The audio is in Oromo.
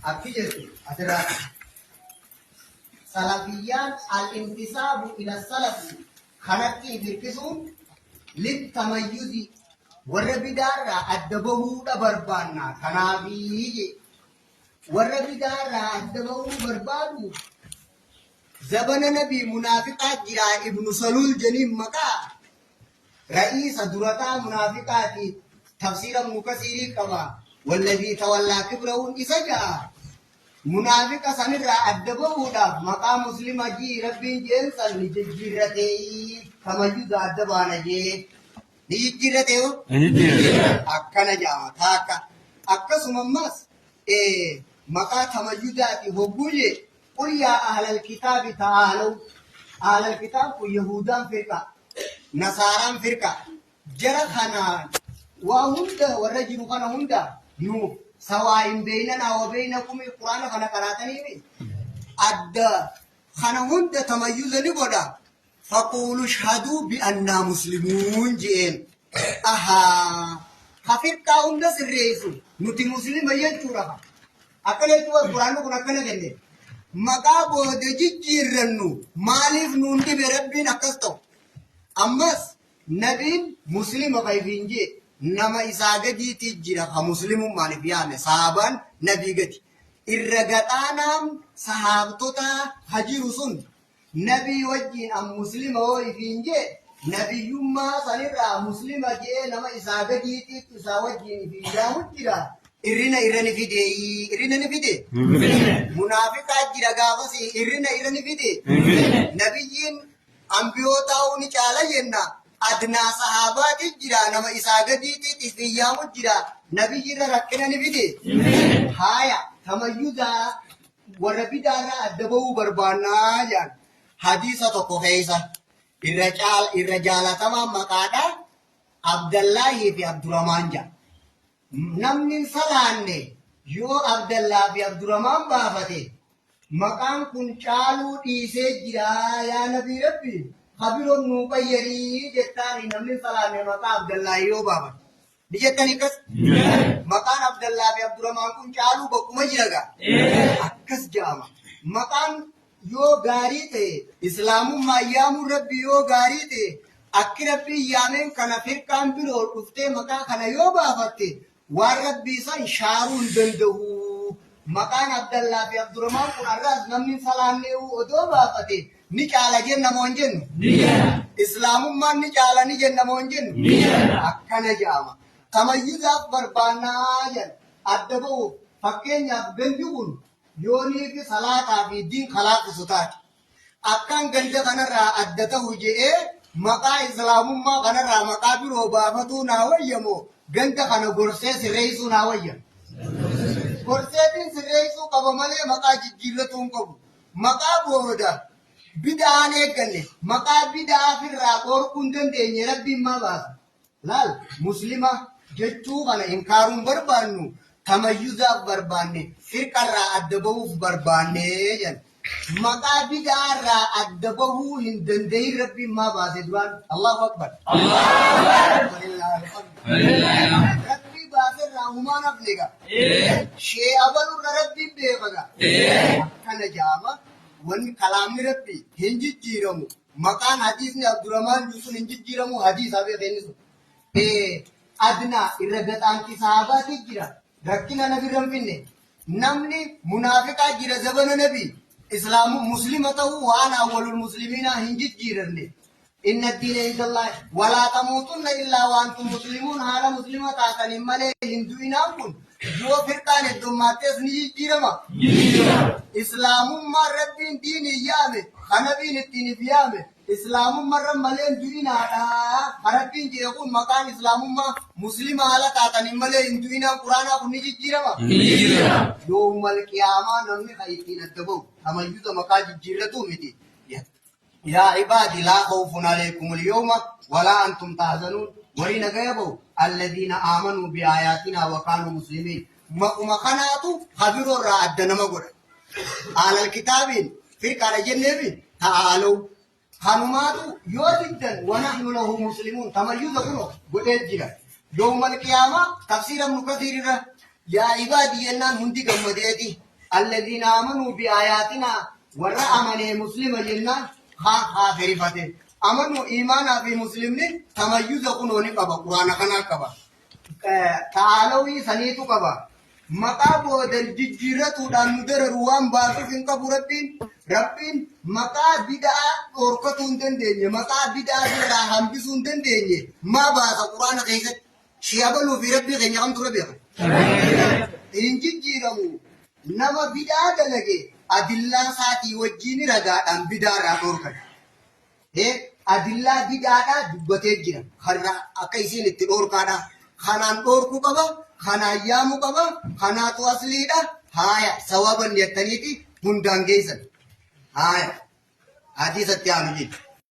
Akki jettu asirraa salafiyyaan al-intisaabu ila salafi kanatti if hirkisuun littamayyuzi warra bidaarraa adda bahuudha barbaanna kanaafii je warra bidaarraa adda bahuu barbaadu zabana nabii munaafiqaa jiraa ibnu saluul jeniin maqaa Ra'iisa durataa munaafiqaati tafsiira ibnu kasiirii qaba walladhii tawallaa kibrahuun isa ja'a munaafiqa sanirraa adda bahuudhaaf maqaa muslima jii rabbiin jeen san ni jijjiirratee tamayyuza adda baana jee ni jijjiirratee hoo akkana jaama taakka akkasuma ammas maqaa tamayyuzaati hogguu jee qul yaa ahlal kitaabi ta'aalaw ahlal kitaab kun yahuudaan firqa Nasaaraan firqa. Jara kana waa hunda warra jiru kana hunda nuuf sawaa'in beeynanaa wa beeynakum quraana kana qaraataniimi adda kana hunda tamayyuza ni godha faquulu shhaduu bi'annaa muslimuun je'een ahaa ka firqaa hunda sirreessu nuti muslima jechuudha Akkana jechuun bar Quraanni kun akkana kenne. Maqaa booda jijjiirrannu maaliif nuun dhibe Rabbiin akkas ta'u. Ammas nabiin muslima ka ifiin jee nama isaa gadiitii jira ka muslimummaan if yaame sahaabaan nabii gadi. Irra gaxaanaam sahaabtotaa ka jiru sun Nabii wajjiin an muslima hoo ifiin jee nabiyyummaa sanirraa muslima je'ee nama isaa gadiitiitu isaa wajjiin ifiin jaamu jira. Irrina irra ni fideeyii irrina ni fide. Munaafiqaa jira gaafasii irrina irra ni fide. Nabiyyiin ambiyootaa'uu ni caala jenna. Adnaa sahaabaati jira nama isaa gadiitiit ifiin yaamu jira. Nabiyyirra rakkina ni fide. Haaya tamayyuzaa warra bidaarraa adda bahuu barbaannaa jedhan hadiisa tokko keessa irra caal irra jaalatamaan maqaadha Abdallaahii fi Abduramaan jedha. Namni hin salaanne yoo Abdallaa fi Abduramaan baafate maqaan kun caaluu dhiisee jira yaa nabii rabbi kabiroon nuu qayyarii jettaani namni hin salaanne maqaa Abdallaahii yoo baafate. Ni jettanii akkas? Maqaan Abdallaa fi Abduramaan kun caaluu bakkuma jira gaa. Akkas jedhama. Maqaan yoo gaarii ta'e islaamummaa yaamuun rabbi yoo gaarii ta'e akki rabbiin yaameen kana firqaan biroo dhuftee maqaa kana yoo baafatte waan rabbii san shaaruu hin danda'u. Maqaan Abdallaa fi Abduramaan kun har'aas namni hin salaannee'uu odoo baafate Ni caala jenna moo hin jennu? Ni jenna. Islaamummaan ni caala ni jenna moo hin jennu? Ni jenna. Akkana jedhama. Tamayyuzaaf barbaannaa jedhan adda ba'uuf fakkeenyaaf gandi kun yoonii fi salaataa fi diin kalaaqqisu taate. Akkaan ganda kanarraa adda ta'u je'ee maqaa islaamummaa kanarraa maqaa biroo baafatuu naa wayya moo ganda kana gorsee sirreessuu naa wayya? Gorseetiin sirreessuu qaba malee maqaa jijjiirratuu hin qabu. Maqaa booda bid'aan eegganne maqaa bid'aa firraa dhoorkuu hin dandeenye rabbiin maa baasa? Laal muslima jechuu kana inkaaruun barbaannu tamayyuzaaf barbaanne firqarraa adda bahuuf barbaanne jedhan. Maqaa bid'aa irraa adda bahuu hin danda'in rabbiin maa baase duraan? Allahu Akbar. Rabbii baase irraa humaan hafne gaa. Shee abalurra rabbiin beeka gaa. Akkana jaama wanni kalaamni rabbii hin jijjiiramu. Maqaan hadiisni Abdurrahmaan jiru sun hin jijjiiramu hadiisaa beeka inni sun. Adnaa irra gaxaanti sahaabaati jira. Rakkina nabirra hin finne. Namni munaafiqaa jira zabana nabii islaamu muslima ta'uu waan awwalul muslimiinaa hin jijjiiranne. Inna diina indallahi walaa tamuutunna illaa wa antum muslimuun haala muslima taataniin malee hin du'inaan kun yoo firqaan heddummaattees ni jijjiirama. Islaamummaan rabbiin diiniin yaame ka nabiin ittiin if yaame Islaamummarra malee hin du'inaadha. Ka Rabbiin jedhe kun maqaan Islaamummaa Muslima haala taataniin malee hin du'inaan Quraanaa kun ni jijjiirama? Ni jijjiirama. Yoomal qiyaamaa namni kan ittiin adda bahu tamayyuza maqaa jijjiirratuu miti. Yaa ibaadi laa khawfun alaykumul yawma walaa antum tahzanuun warri nagaya bahu alladhiina aamanuu bi aayaatinaa wa kaanuu muslimiin. Maquma kanaatu kabiroo irraa adda nama godha. Aalal kitaabiin firqaadha jenneefi ta'aalaw. Kanumaatu yoo diddan wanahnu lahu muslimuun tamayyuza kuno godhee jira. Yawmal qiyaamaa tafsiira Ibnu Kasiir irra yaa ibaadi jennaan hundi gammadeeti. Alladhiina amanuu bi aayaatinaa warra amanee muslima jennaan haa kaafirifate. Amanuu iimaanaa fi muslimni tamayyuza kunoo ni qaba quraana kanaa qaba. Ta'aalawii saniitu qaba. Maqaa boodan jijjiirratuudhaan nu dararu waan baasuuf hin qabu Rabbiin. Rabbiin maqaa bid'aa dhoorkatuu hin dandeenye, maqaa bid'aa irraa hambisuu hin dandeenye maa baasa quraana keessatti? Shi abaluu fi Rabbii keenya kamtu irra beeka? Hin jijjiiramu. Nama bid'aa dalage adillaa isaatii wajjin ragaadhaan bid'aa irraa dhoorkan. Adillaa bid'aadhaa dubbatee jira. Karra akka isiin itti dhoorkaadha. Kanaan dhoorkuu qaba, kanaan yaamuu qaba, kanaatu asliidha. Haaya sawaban jettaniiti hundaan geessan. Haaya hadiisatti aanu jedhu.